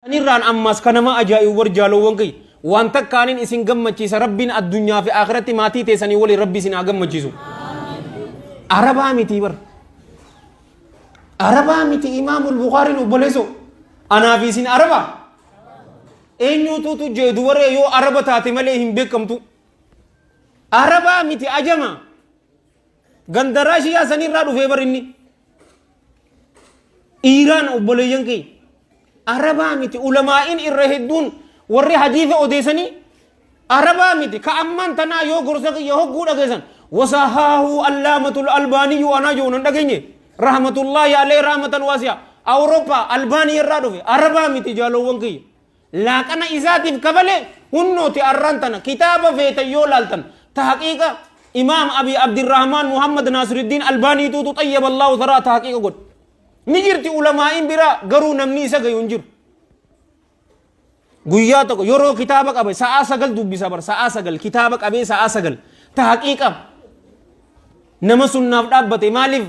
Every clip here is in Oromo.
Irraan ammaas ka nama ajaa'ibu bar jaalowwan kiyya, waan takkaanin isin gammachiisa. Rabbiin addunyaa fi akhiratti maatii teessanii waliin Rabbi isin haa gammachiisu. Arabaa miti bar. Arabaa miti Imaamul Bukhaariin, obboleessoo. Anaa fi isin Arabaa. Eenyuutuutu jee dubaree yoo Araba taate malee hin beekamtu. Arabaa miti, ajama. Ganda Raashiyaa sanirraa dhufee bar inni. Iiraan, obboleeyyan kiyya. Arabaa miti. Ulamaa'iin irra hedduun warri hadiisa odeessanii Arabaa miti. Ka ammaan tanaa yoo gorsa kiyya hogguu dhageessan wasahaahu allaamatul albaaniyyu anaa jiru nan dhageenye, rahmatullaahi alayhi rahmatan waasi'a. Awurooppaa Albaanii irraa dhufe, Arabaa miti, jaalowwan kiyya. Laaqana isaatiif kafale hunnooti. Arraan tana kitaaba feetan yoo laaltan, tahqiiqa Imaam Abi Abdirrahmaan Muhammad Naasiruddin Albaaniituutu, xayyaballahu tharaa, tahqiiqa godhe. Ni jirti ulamaa'iin biraa, garuu namni isa gayu hin jiru. Guyyaa tokko yeroo kitaaba qabe sa'aa 9 dubbisa bar. Sa'aa 9 kitaaba qabee, sa'aa 9 tahqiiqa. Nama sunnaaf dhaabbate. Maaliif?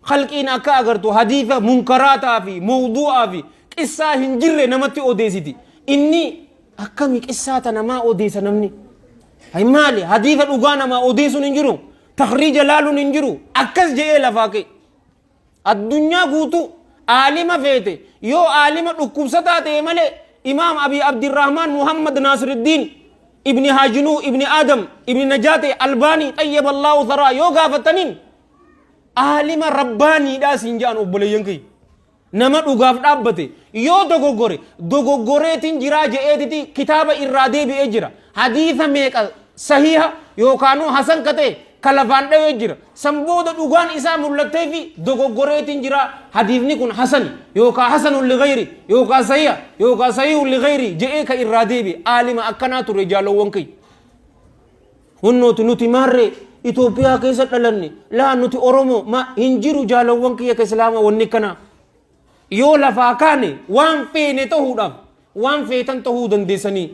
Khalqiin akka agartu hadiisa munkaraataa fi mawduu'aa fi qissaa hin jirre namatti odeessiti. Inni akkami qissaa ta namaa odeessa namni? Hay, maali, hadiisa dhugaa namaa odeessuun hin jiru, takriija laaluun hin jiru. Akkas je'ee lafaa ka'e. Addunyaa guutuu aalima feete yoo aalima dhukkubsataa ta'e malee, Imaam Abi Abdirrahmaan Muhammad Naasiruddin Ibni Haajinuu Ibni Adam Ibni Najaate Albaanii, xayyaballahu tharaa, yoo gaafataniin aalima rabbaaniidhaa siin jedhan, obboleeyyan kiyya. Nama dhugaaf dhaabbate, yoo dogoggore dogoggoreetiin jiraa je'eetiti kitaaba irraa deebi'ee jira. Hadiisa meeqa sahiha yookaanuu hasan ka ta'e ka lafaan dhawee jira. San booda dhugaan isaa mul'attee fi dogoggoreetiin jira, hadiisni kun hasani yookaa hasanun ligayri yookaa sahiha yookaa sahihun ligayri je'ee ka irraa deebi'e aalima akkanaa ture, jaalowwan kiyya. Hunnooti nuti maarree Itoophiyaa keessa dhalanne laa, nuti Oromoo ma hin jiru, jaalawwan kiyya ka Islaamaa, wanni kanaa. Yoo lafaa kaane waan feene ta'uudhaaf waan feetan ta'uu dandeessanii.